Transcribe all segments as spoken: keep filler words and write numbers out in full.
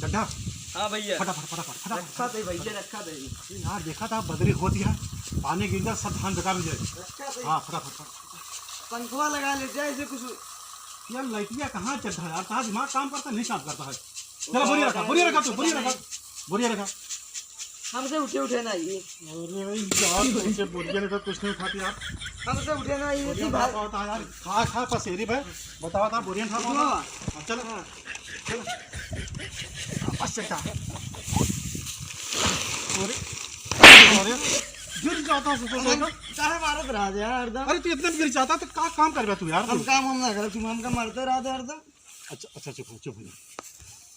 चड्ढा, हाँ भैया। फटाफट, फटाफट, फटाफट। रखा थे भैया, रखा थे। अरे यार, देखा था, बदरी होती है, पानी गिर जाए, सब धान बेकार हो जाए। रखा थे। हाँ, फटाफट, फटाफट। पंखवा लगा ले, जैसे कुछ। यार, लइटिया कहाँ चड्ढा यार, कहाँ दिमाग काम करता है, नहीं काम करता है। चला, बोरिया रखा, बोरिया रखा तू, बोरिया रखा, बोरिया रखा। हमसे उठे उठे ना ये। अरे यार, तुमसे बोरिया नहीं था, कुछ नहीं उठाती यार। हमसे उठे ना ये, बोरिया तू भाग। उठा पाता है यार, खा खा पसेरी भाई, बताओ था बोरिया उठा पाता। हाँ। हाँ, चलो। हाँ। चलो। वापस से उठा। अरे, अरे, गिर जाता है, सोचो, हम सोचो। काहे मारत रहा यार, हरदम? अरे, तू इतना गिर जाता तो का काम करबे तू यार, हम तू? काम हम ना करब, तुम हमका मारते रहा हरदम। अच्छा, अच्छा, चुप हो, चुप हो जा।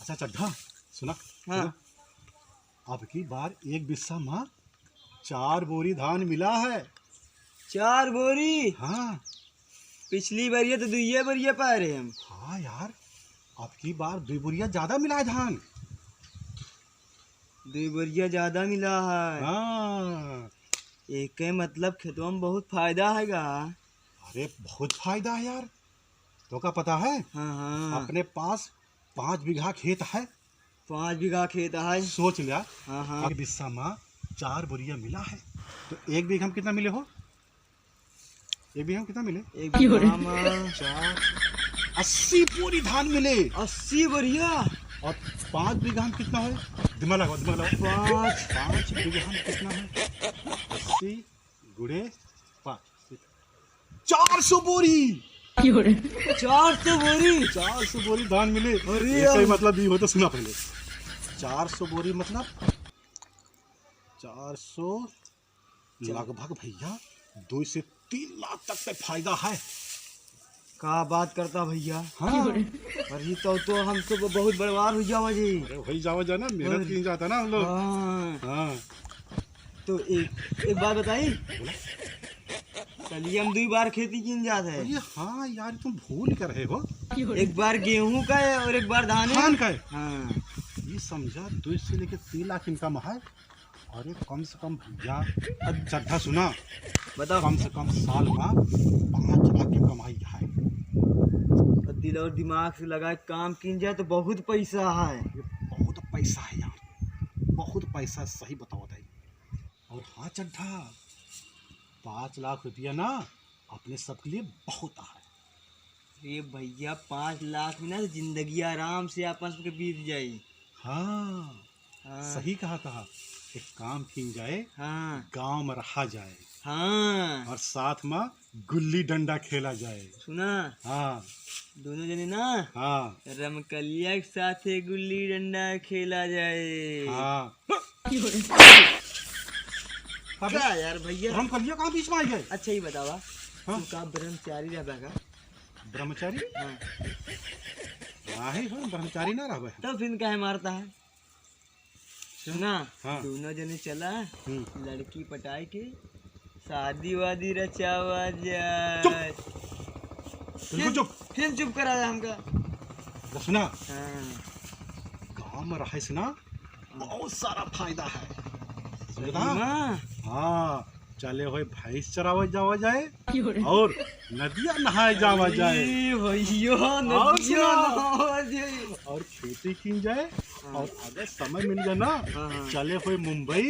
अच्छा, चड्ढा, सुना, हाँ। सुना। अब की बार एक बिस्सा मा चार बोरी धान मिला है। चार बोरी? हाँ। पिछली बार ये तो दुइये बोरिया पाए रहे हम। हाँ यार, अब की बार दुई बोरिया ज्यादा मिला है धान। दुई बोरिया ज्यादा मिला है। हाँ। एके मतलब खेतवा में बहुत फायदा हैगा। अरे, बहुत फायदा है यार। तो का पता है? हाँ, हाँ। अपने पास पाँच बीघा खेत है। पाँच बीघा खेत है। सोच लिया। हाँ, हाँ। एक बिस्सा मा चार बोरिया मिला है, तो एक बीघा में कितना मिले हो? एक बीघा में कितना मिले? एक बीघा में चार, अस्सी बोरी धान मिले। अस्सी बोरिया? और पाँच बीघा में कितना है? दिमाग लगाओ, दिमाग लगाओ। पाँच। पाँच बीघा में कितना है? अस्सी गुणे पाँच, चार सौ बोरी। चार सौ बोरी? चार सौ बोरी धान मिले। अरे यार। मतलब ये होता, सुना पहले, चार सौ बोरी मतलब चार सौ, लगभग भैया दो से तीन लाख तक के फायदा है। का बात करता भैया? हाँ। अरे तो, तो हम तो बहुत बड़वार हो जावा जी। अरे, वही जावा जाना, मेहनत और की जाता ना हम लोग। हाँ। हाँ। तो एक, एक बात बताई। बोला। चलिए, हम दुई बार खेती कीन जात है। अरे हाँ यार, तुम भूल कर रहे हो। एक बार गेहूं का है और एक बार धान है। धान का है। हाँ। ये समझा, दो से लेके तीन लाख income है। अरे कम से कम भैया, अब चड्ढा सुना, बताओ। कम से कम साल मा पाँच लाख के कमाई है। और दिल और दिमाग से लगा के काम कीन जाए तो बहुत पैसा है। ये बहुत पैसा है यार, बहुत पैसा, सही बताओ भाई। और हाँ चड्ढा, पाँच लाख रुपया ना अपने सबके लिए बहुत है। अरे भैया, पाँच लाख में ना जिंदगी आराम से अपन सबके बीत जाई। हाँ, हाँ। सही कहा था। एक काम कीन जाए, हाँ। गाँव में रहा जाए। हाँ। और साथ में गुल्ली डंडा खेला जाए। सुना? हाँ। दोनों जने ना, हाँ। रमकलिया के साथे गुल्ली डंडा खेला जाए। हाँ। अबे, का यार भैया? रमकलिया कहाँ बीच में आ गए? अच्छा, ये बतावा, हाँ? तू का ब्रह्मचारी रहबा का? ब्रह्मचारी? हाँ। नाही हो, ब्रह्मचारी ना रहबे। तो फिर काहे मारता है? सुना, हाँ। दोनों जने चला, हम्म। लड़की पटाए के शादी वादी रचावा जाए। चुप। बिल्कुल फिर, चुप। फिर चुप करा दे हमका। तो सुना, हाँ। गाँव में रहे से ना बहुत सारा फायदा है। समझता? सही में? हाँ, चले हुए भैंस चरावे जावा जाए। क्यों रे? और नदिया नहाए जावा जाए। अरे भैया, और नदिया सुना, नहावा जाए। और खेती कीन जाए, हाँ। और अगर समय मिल जाए ना, हाँ, हाँ। चले हुए मुंबई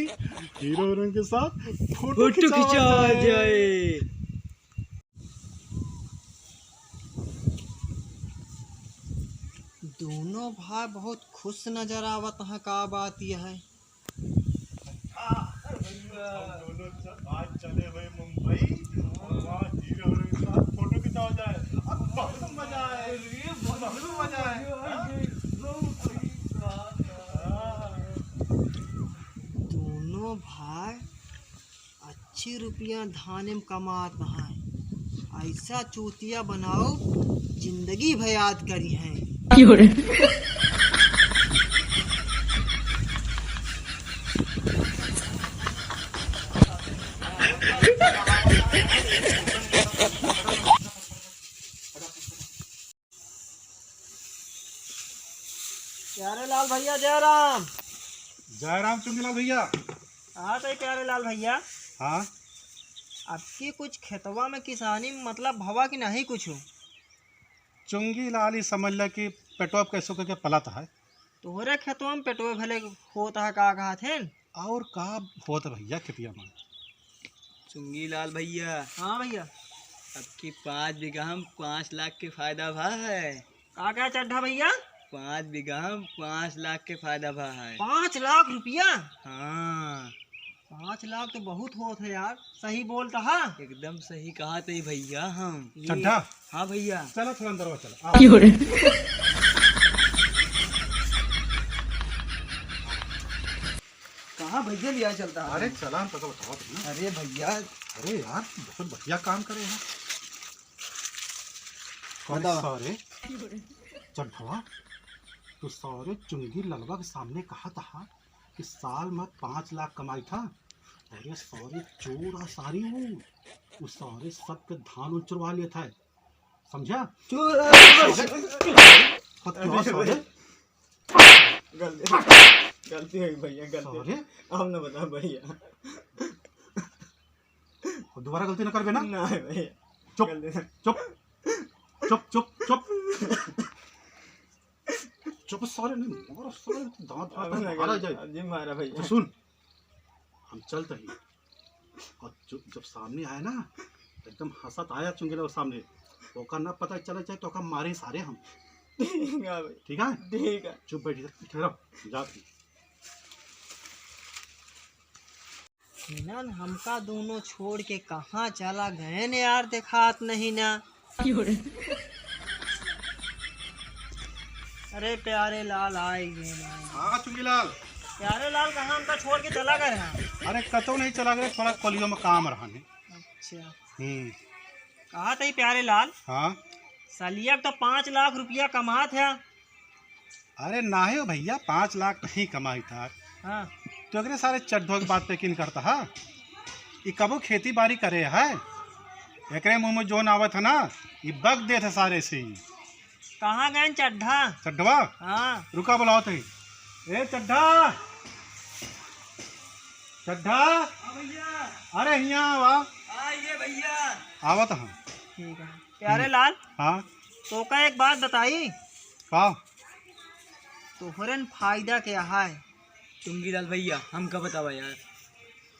हीरो हीरोइन के साथ फोटो फोटो खिंचावा खिंचावा जाए। जाए। दोनों भाई बहुत खुश नजर आवत हैं, का बात यह है? हम दोनों च-, आज चले हुए मुंबई, और वहाँ हीरो हीरोइन के साथ फोटो खिंचावा जाए। अब बहुत मजा आए, अरे, बहुत बहुत मजा आए। मजा आए। हाँ। दोनों भाई अच्छी रुपया धाने में कमात हैं, ऐसा चूतिया बनाओ, जिंदगी भर याद करी हैं। क्यों रे? प्यारे लाल भैया, जय राम। जय राम चुंगीलाल भैया। हाँ तो प्यारे लाल भैया, हाँ। आपकी कुछ खेतवा में किसानी में मतलब भवा कि नहीं कुछ? चुंगीलाल ही समझ ले कि पेटवा पे कैसो करके पलत है। तोहरे खेतवा में पेटवे भले होत है, का कहत हैं? और का होत भैया खेतिया में? चुंगी लाल भैया। हाँ भैया। अब की पाँच बीघा में पाँच लाख के फायदा भा है। का कहा चड्ढा भैया? पाँच बीघा में पाँच लाख के फायदा भा है। पाँच लाख रुपया? हाँ। पाँच लाख तो बहुत होत है यार, सही बोलता है। एकदम सही कहा थे भैया हम। ये चड्ढा। हाँ भैया। चलो थोड़ा अंदर चलो। क्यों रे? कहाँ भैया लिया चलता है? अरे चला, हम तो बताओ ना। अरे भैया। अरे यार, बहुत बढ़िया काम करे हैं। अरे बताओ। सारे चड्ढवा, तू सारे चुंगी ललवा के सामने कहा था कि साल में पाँच लाख कमाई था। अरे सारे चोर आ सारी हूँ, वो सारे सबके धान उन चुरवा लेता है, समझा? चोर आ सारे, कत क्यों आ सारे? गलती, गलती हो गई भैया, गलती। सारे। हम ना बता भैया। और दोबारा गलती ना करबे ना? ना भैया। चुप, गलती ना। चुप, चुप, चुप, चुप। चुप सारे, नहीं मारो सारे, दांत फाड़ अब ना मारा गलती, जाए। अब जी मारा भैया। तो सुन, हम चलते ही। और जो, जब सामने आया ना, एकदम हंसत आया चुंगेला सामने, ओका ना पता चला चाहे तो ओका मारे सारे हम। ठीक है भाई। ठीक है? ठीक है। चुप बैठ जा, ठहरो, जा तू। इन्हन हमका दोनों छोड़ के कहाँ चला गए न यार, देखात नहीं ना। अरे प्यारे लाल आए गए ना। हाँ चुंगी लाल। प्यारे लाल कहाँ हमका छोड़ के चला गए हैं? अरे कतौ नहीं चला गए, थोड़ा कोलियो में काम रहा ने। अच्छा। हम्म। कहा था प्यारे लाल? हाँ। सलिया तो पाँच लाख रुपया कमात है। अरे नाहीं हो भैया, पाँच लाख नहीं कमाई था। हाँ। तो एकरे सारे चड्ढो के बात पे किन करता है? ई कबो खेती बाड़ी करे है? एकरे मुँह में जोन आवत है ना, ई बक देत है सारे से ही। कहाँ गए चड्ढा? चड्ढवा? हाँ। रुका बुलाओ तो। ए चड्ढा, चड्ढा। हाँ भैया। अरे हियाँ आवा। आइए भैया। आवत हम। ठीक है। प्यारे हम्म। लाल। हाँ। तोका एक बात बताई। का? तोहरन फायदा क्या है? चुंगी लाल भैया, हमका बतावा यार।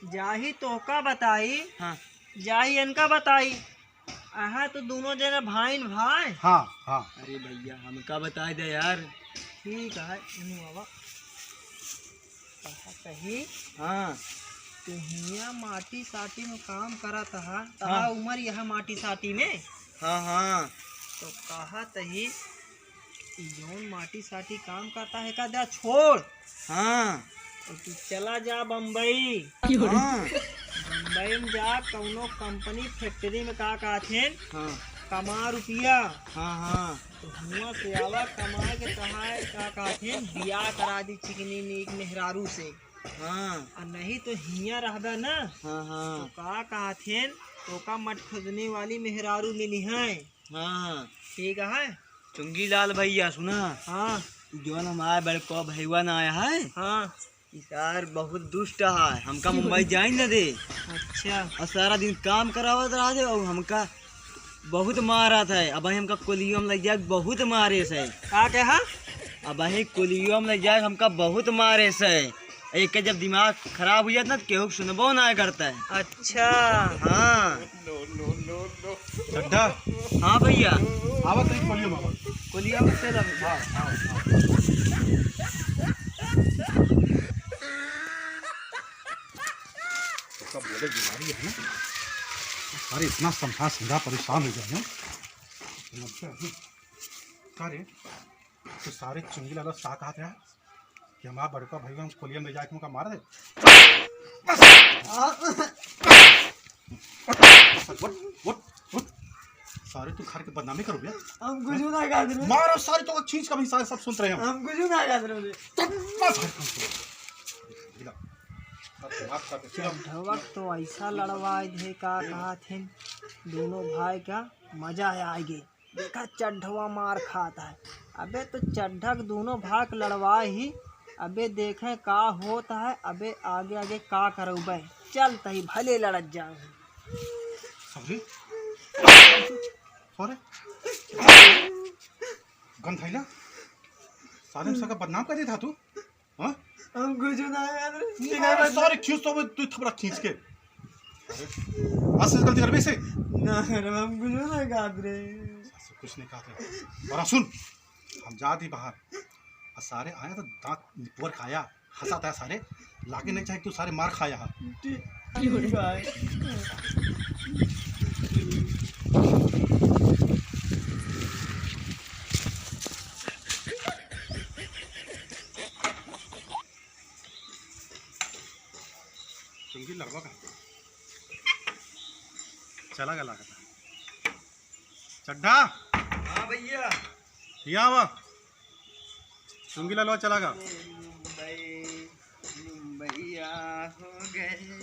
जाही तोहका बताई, हाँ। जाही इनका बताई। अहा तो दोनों जने भाई न भाई। हाँ, हाँ। अरे भैया, हमका बताई दे यार। ठीक है, इन्हू आवा। कहा कही? हाँ। तू हियाँ माटी साटी में काम करत हा, तहा हाँ। उमर यह माटी साटी में। हाँ, हाँ। तो कहा तही, ई जौन माटी साटी काम करता है, का द्या छोड़। हाँ। तो तू चला जा बम्बई। हाँ। बम्बई में जा, कौनो कंपनी फैक्ट्री में का कहत हैं, हाँ। कमा रुपया। हाँ, हाँ। तो हुआं से आवा कमाए के, कहा का कहत हैं, बियाह करा दी चिकनी नीक मेहरारू से। हाँ। आ नहीं तो हियाँ रहबे ना, हाँ, हाँ। तो का कहत हैं, तो का मटखुदनी वाली मेहरारू मिली है। हाँ, हाँ। ठीक है। चुंगी लाल भैया, सुना। हाँ। जौन हमारे बड़को भैया ना आया है, हाँ। ई सार बहुत दुष्ट है, हमका मुंबई जाए न दे। अच्छा। और सारा दिन काम करावत रहा दे और हमका बहुत मारत है। अबहीं हमका कोलियो में ले जाए, बहुत मारे से। का कहा? अबहीं कोलियो में ले जाए, हमका बहुत मारे से। एक जब दिमाग खराब हो जात ना, तो केहू के सुनबो ना करता है। अच्छा। हाँ। चड्ढा। हाँ भैया। आवा तनी कोलियो में आवा। कोलियो में चल अब। हाँ, हाँ, हाँ। इसका बोले बीमारी है ना। अरे इतना समझा समझा परेशान हो गया है। समस्या है। का रे? तो सारे चुंगी लाला सा कहा था कि हमारा बड़का भैया हम कोलिया में जाके उनका मार दे। बस। उठ, उठ, उठ। सारे तू घर के बदनामी करो भैया। हम कुछ ना कहत रहे। मारो सारे तो खींच का भी सारे सब सुनत रहे हम। हम कुछ ना कहत रहे। तब बस घर का सुनो। ढीला। अब माफ कर दे। चड्ढवा तो ऐसा लड़वाए दे का कहत हैं, दोनों भाई का मजा आ गए। देखा चड्ढवा मार खात है। अबे तो चड्ढक दोनों भाग लड़वा ही। अबे देखें का होत है। अबे आगे आगे का करउबे। चल तही भले लड़त जाओ। अरे, अरे, गंध है ना? तारे में सबका बदनाम कर देता तू, हाँ? हम कुछ ना यार। नहीं, सारे खींच तो तू थपड़ा खींच के। अरे, आज से गलती करबे से? ना यार, हम कुछ ना कहत रहे। कुछ नहीं कहत रहे। और सुन, हम जात ही बाहर। आ सारे आया तो दांत निपोर खाया, हंसाता है सारे। लागे नहीं चाहे तू सारे मार खाया है। ठीक, ठीक है। चुंगी लड़वा का चला गया लागत है। चड्ढा। हाँ भैया। यहाँ आवा। चुंगी लड़वा चला गया। मुंबई, मुंबईया हो गए,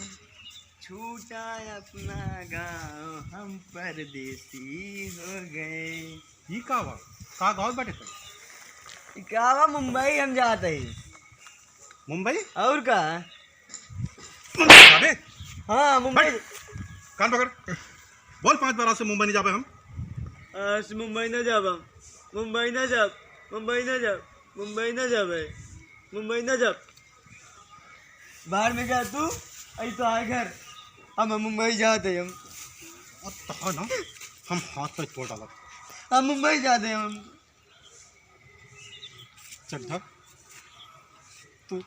छूटा अपना गाँव, हम परदेसी हो गए। ई का बा? का गाँव बाटे तो? ई का बा, मुंबई हम जात ही। मुंबई? और का? मुंबई जाबे? हाँ, मुंबई। हट! कान पकड़। बोल पांच बार, आज से मुंबई नहीं जाबे हम। आज से मुंबई ना जाब हम। मुंबई ना जाब, मुंबई ना जाब, मुंबई ना जाबे, मुंबई ना जाब। बाहर में गया तू, आई तो आए घर। हम, हम मुंबई जात ही हम। अब तो है ना, हम हाथ पे तोड़ डालब। हम मुंबई जात ही हम। चड्ढा, तू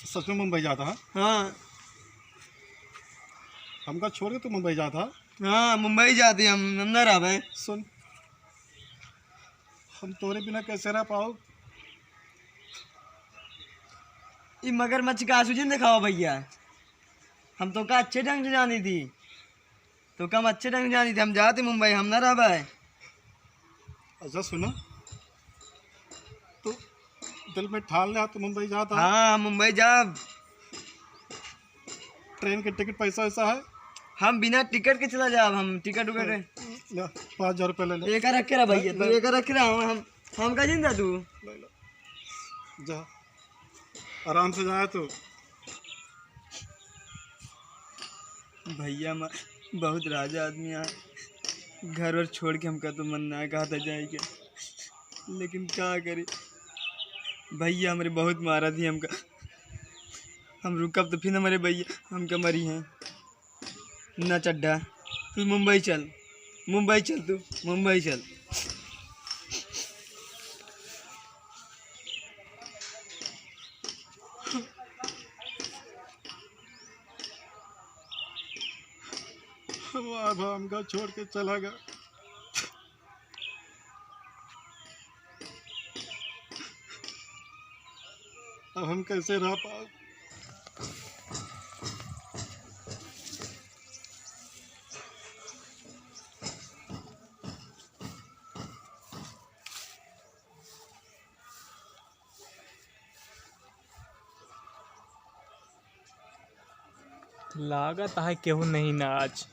सच में मुंबई जात हा? हाँ। हमका छोड़ के तू मुंबई जात हा? हाँ, मुंबई जात ही हम, हम ना रहबे। सुन, हम तोरे बिना कैसे रह पाओ? ई मगरमच्छ का आंसू जिन दिखावा भैया, हम तोका अच्छे ढंग से जानी थी। तोका हम अच्छे ढंग से जानी थी, हम जात ही मुंबई, हम ना रहबे। अच्छा सुना, तू दिल में ठान ले, तू मुंबई जात हा? हाँ, हम मुंबई जाब। ट्रेन के टिकट पैसा वैसा है? हम बिना टिकट के चला जाब, हम टिकट उकट ले, पाँच हजार रुपया ले ले। एका रखे रहा भैया, तू ले। एका रखे रहा, हम, हम, हमका जिंदा तू। ले ले। जा, आराम से जाए तू। भैया, हम बहुत राजा आदमी है, घर वर छोड़ के हमका तो मन ना कहता जाए के, लेकिन का करी, भैया हमरे बहुत मारा थी हमका, हम रुकब तो फिर हमरे भैया हमका मरी हैं। ना चड्ढा, तू मुंबई चल, मुंबई चल, तू मुंबई चल। हमार भाई हमका छोड़ के चला गया। अब हम कैसे रह पाओ? लागत है केहू नहीं ना आज।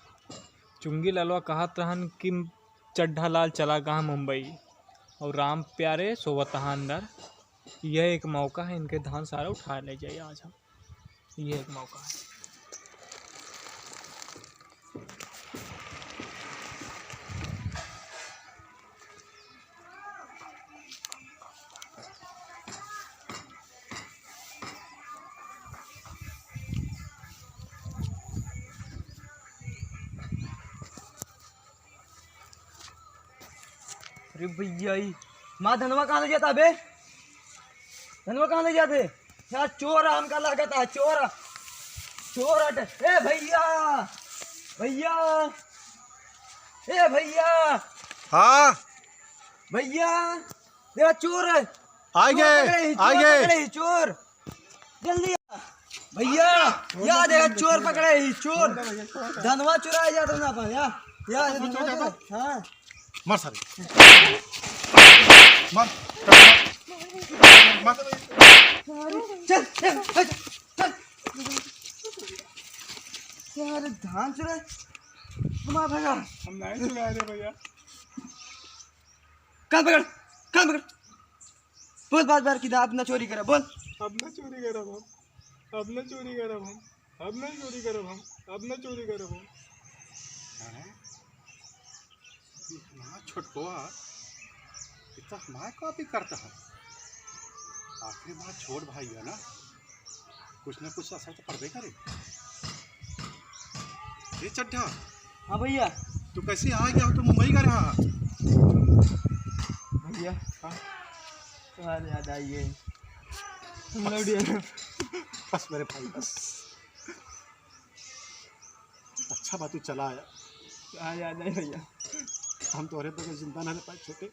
चुंगी ललवा कहत रहन कि चड्ढा लाल चला गहा मुंबई, और राम प्यारे सोवत हा अंदर। यह एक मौका है, इनके धान सारा उठा ले जाए आज हम। यह एक मौका है। अरे भैया, ई माँ धनवा कहाँ ले जाता बे? धनवा कहाँ ले जाते? यार चोर है, हमका लागत है चोर है। चोर हटे। ए भैया, भैया, ए भैया। हाँ। भैया, देखा चोर है। आगे, चोर पकड़े ही, चोर आगे। पकड़े ही, चोर। जल्दी आ। भैया, या देखा चोर पकड़े ही, चोर। धनवा चुराए जाता ना पर, या, या, धनवा चुराए। हाँ। मार सारे। मार। मार। चल, चल, चल, चल। यार, धान चुराए। मार भैया। हम नहीं चुराए रे भैया। कान पकड़, कान पकड़। बोल बार बार कि अब ना चोरी करब, बोल। अब ना चोरी करब हम, अब ना चोरी करब हम, अब ना चोरी करब हम, अब ना चोरी करब हम। हाँ? ये हमार छोटकवा, ये तो हमार कॉपी करता है। आखिर हमारा छोट भाई है ना, कुछ ना कुछ असर तो पड़बे करे। ए चड्ढा, हाँ भैया। तू कैसे आ गया? तू मुंबई का रहा? भैया, हाँ? तुम्हारी याद आई है। बस। लौट गया। बस मेरे भाई, बस। अच्छा बात तू चला आया। हाँ, याद आई भैया। हम तोहरे बगैर जिंदा ना रह पाए छोटे।